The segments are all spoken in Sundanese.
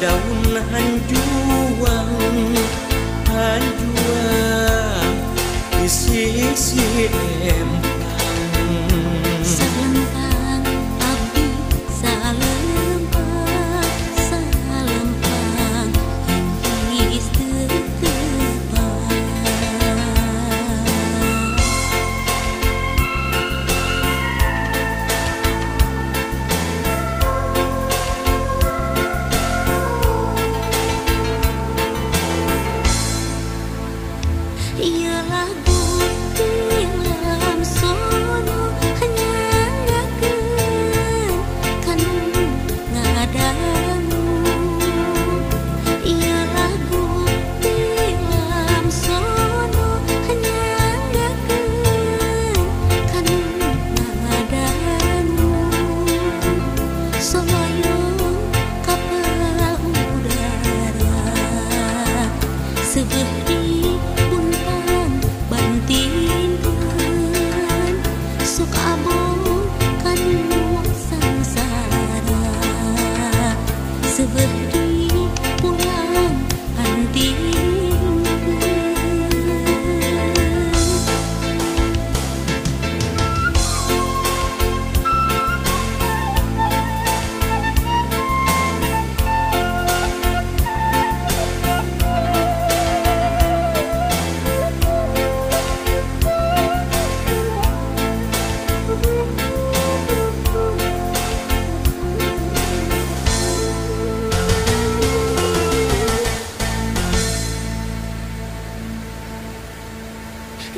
Daun hanjuang hanjuang di sisi empang. Salempang abdi salempang salempang hingis teu tepang. Ieu lagu tilam sono nyangakeun kanu ngadangu. Ieu lagu tilam sono nyangakeun kanu ngadangu. Soloyong kapal udara seubeuh di bantinkeun sok abong kanu sangsara seubeuh di pulang pantinkeun.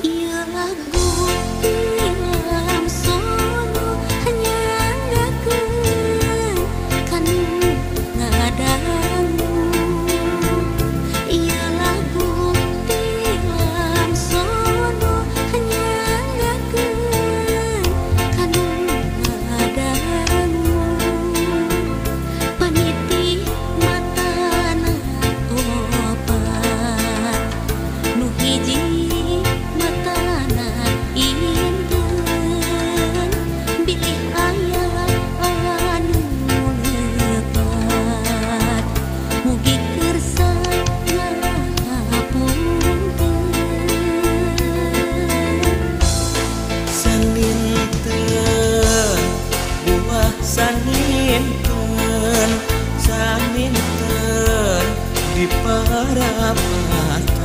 Ieu lagu tilam sono nyangakeun kanu ngadangu. Ieu lagu tilam sono nyangakeun kanu ngadangu. Paniti matana opat nu hiji matana inten bilih aya anu lepat mugi kersa ngapunten. Saninten buah saninten saninten di parapatan.